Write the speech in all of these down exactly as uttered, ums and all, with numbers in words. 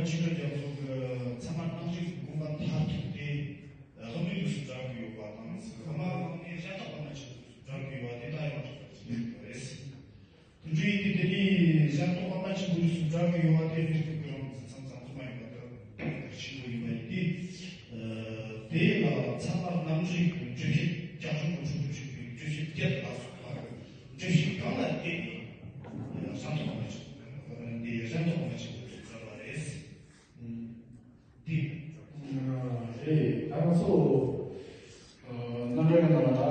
ཆོས་རྒྱལ་རྒྱ་མཚོ་གི་ཚད་མ་རྣམ་འགྲེལ་གྱི་དགོངས་པ་མཐར་ཐུག་དེ་ལམ་རིམ་ལུགས་སུ་བསྒྲགས་ཀྱི་ཡོད་པ་དང་། ལམ་མ་ལམ་ནས་གཞན་དག་ལམ་མ་ཆེན་པོ་ལུགས་སུ་བསྒྲགས་ཀྱི་ཡོད་པ་དེ་དག་ཡང་དག་པར་གཅིག་རེད། དེ་འདྲ་ཡིན་དུས་དེ་ནི་གཞན་དག་ལམ་མ་ཆེན་པོ་ལུགས་སུ་བསྒྲགས་ཀྱི་ཡོད་པ་དེ་རིགས་དེ་ཁོ་རང་གི་མཚམས་མཚམས་དུ་མ་ཡིན་པ་དང་ཆེན་པོ་ཡིན་པ་ཡིན་ཏེ། དེ་ལ་ཚད་མ་རྣམ་འགྲེལ་གྱི་འགྲེལ་བཤད། རྒྱ་གཞུང་གི་འཁྲུལ་སྒྲུབ་བྱེད་པའི་འགྲེལ་བཤད་བརྒྱད་ལ་སོགས་པ་གི་འགྲེལ་བཤད་གང་ལ་བརྟེན་ནས་གཞན་དག་ལམ་མ་ཆེན་པོ་འདི་གཞན་དག་ལམ་མ་ཆེན་པོ་ལུགས་སུ་བསྒྲགས་པ་རེད། འདི་རེད། ད་ང་ཚོ་རྣམ་འགྲེལ་ནང་ལ་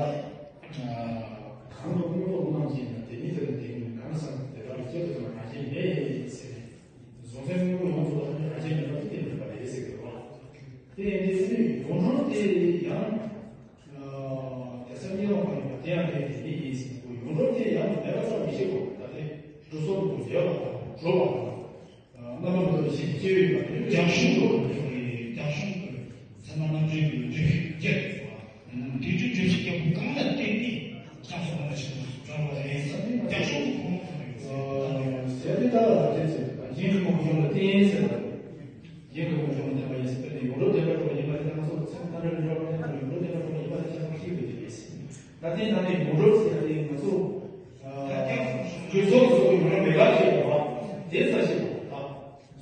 གང་དུ་ཀུན་རྟོག་རྣམས་ཀྱིས་ན་དེ་ཉིད་དེར་འདི་ནི་གང་བསམ་དེ་དག་གི་སྐྱེ་བོ་དང་རང་བཞིན་མེད་ཟེར་ནས། གཟུང་འཛིན་དངོས་པོ་ཡོངས་རྫོགས་ལ་རང་བཞིན་མེད་པ་དེ་མེད་པ་རེད་ཟེར་གི་རེད་བ། དེ་ཡིན་དུས་ཚེ་ཡོངས་གྲུབ་དེ་ཡང་དེ་སེམས་ཉིད་ལོག་པ་ཡིན་པ་དེ་ཡང་དེ་དེ་ཉིད་ཡིན་ཟེར་གོ། ཡོངས་གྲུབ་དེ་ཡང་མེད་པ་ཙམ་མི་ཤེས་གོ། ད་དེ་སྒྲུབ་སོགས་དུ་ཡོད་པ་དང་གྲུབ་པ་དང་། རྣམ་པ་མི་རྟོག་པའི་ཞིང་སྐྱེ་བའི་བར་དུ། རྒྱ་གཞུང་དུ་རྒྱ་གཞུང་དུ་ཚད་མ་རྣམ་འགྲེལ་གྱི་འགྲེལ་བཤད་བརྒྱད་པ། དེ་འདྲའི་འགྲེལ་བཤད་རྒྱལ་པོ་གང་ལ་བརྟེན་ནས་ཀྱང་སོགས་ལ་ཞིག་བསྒྲགས་པ་རེད། རྒྱ་གཞུང་གི་གོང་དུ་ཡོད་ཟེར་དེ་ལྟ་བ་དེ་ཚོས་རྒྱན་གྱི་དགོངས་གཞུང་ལ་བརྟེན་ཟེར་བ་རེད། རྒྱན་གྱི་དགོངས་གཞུང་ལ་བརྟེན་པ་ཡིན་ཟེར་བ་དེ་ཡོངས་གྲུབ་བདེན་པར་གྲུབ་པ་ཡིན་པ་དེ་ང་ཚོ་ཚད་མ་རྣམ་འགྲེལ་ལ་འགྲོ་བ་དེ་ཡོངས་གྲུབ་བདེན་པར་གྲུབ་པ་ཡིན་པ་དེ་ཆ་ཚང་ཤེས་དགོས་ཀྱི་རེད། ད་ལྟའི་ནང་ནས་ཡོངས་གྲུབ་ཟེར་ཡ་དེ་ང་ཚོ་གྲོས་ཚོགས་སུ་ཡོངས་གྲུབ་མེད་པ་ཞིག་ཡོད་པ་དེ་ཙམ་ཞིག་ད།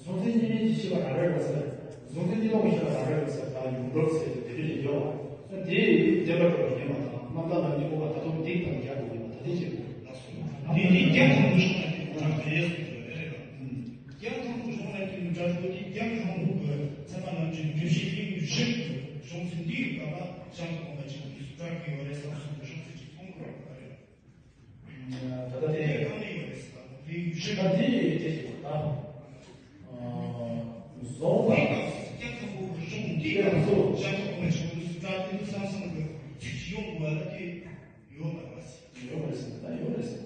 གཟུང་འཛིན་གཉིས་མེད་ཀྱི་ཤེས་པ་རང་རེད་པ་ཟེར། གཟུང་འཛིན་གཉིས་སྟོང་གི་ཤེས་པ་རང་རེད་པ་ཟེར། ད་ཡོངས་གྲུབ་ཟེར་ཏེ་དེ་འདྲ་ཞིག་ཡོད་པ། དེ་བདེན་པར་གྲུབ་པ་ཡིན་པ་དང་། རྣམ་དག་ལ་ནི་འོག་པ་ད་དུང་དེ་དང་རྒྱ་དུ་ཡིན་པ་ད་དེ་ཕྱིར། དེ་ནི་རྒྱ་དང་པོ་བྱུང་ན་དེ་དྲག་རེད་ཟེར་རེད་རེད་པ། རྒྱ་དང་པོ་བྱུང་ན་དེ་དྲག་པོ་དེ་རྒྱ་གཞུང་ལུགས་ཀྱི་ཚད་མ་རྣམ་འགྲེལ་འགྲེལ་བཤད་གླེང་བཞིན་གྱི་གཞུང་ཚན་འདིའི་སྐབས་ལ་བྱང་གི་དགོངས་པ་ཆེན་པོ་དེ་སུ་བསྒྲགས་ཀྱི་ཡོད་རེད་བསམ་སོང་གི་གཞུང་ཚན་ཅིག་མཐོང་གི་རེད་པ་རེད། ད་ལྟ་དེ་ཞིག་ད་དེ་དེ་ཞིག་ད། བཟང་བ། དེ་ཡང་སོ། ཡོད་མ་རེད་ཟེར། ད་ཡོད་མ་རེད་ཟེར། ད་ཡོད་མ་རེད་ཟེར།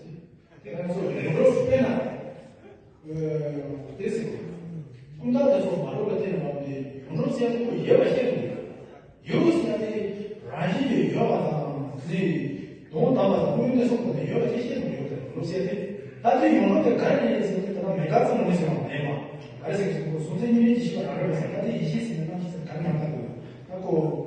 དེ་ཡང་སོ་ཡོད་རེད་ཟེར་ན། དེ་ཟེར། ཀུན་བརྟགས་དེ་ཚོ་མ་གྲུབ་པ་དེ་ནི་མ་དེ་ཡོངས་གྲུབ་ཟེར་ཡ་དེ་ཁོ་ཡོད་པ་ཤེས་དགོས། ཡོད་ཟེར་ཡ་དེ་རང་བཞིན་གྱིས་ཡོད་པ་དང་། དེ་དོན་དམ་པ་དང་དངོས་གནས་སོགས་ཐོག་ནས་ཡོད་པ་དེ་ཤེས་དགོས། ཡོད་པ་དེ་ཡོངས་གྲུབ་ཟེར་ཡ་དེ། ད་དེ་ཡོངས་གྲུབ་དེ་ག་རེ་ཡིན་ཟེར་ན། དེ་ད་མེད་དགག་ཙམ་མ་ཡིན་ཟེར་བ་མེད་མ། ག་རེ་ཟེར་གྱི་འདུག་གཟུང་འཛིན་གཉིས་མེད་ཀྱི་ཤེས་པ་རང་རེད་ཟེར། ད་དེ་ཡེ་ཤེས་ཟེར་ན་རྣམ་ཤེས་ཟེར་ག་རེ་མ་ལྟ་དགོས། ད་ཁོ།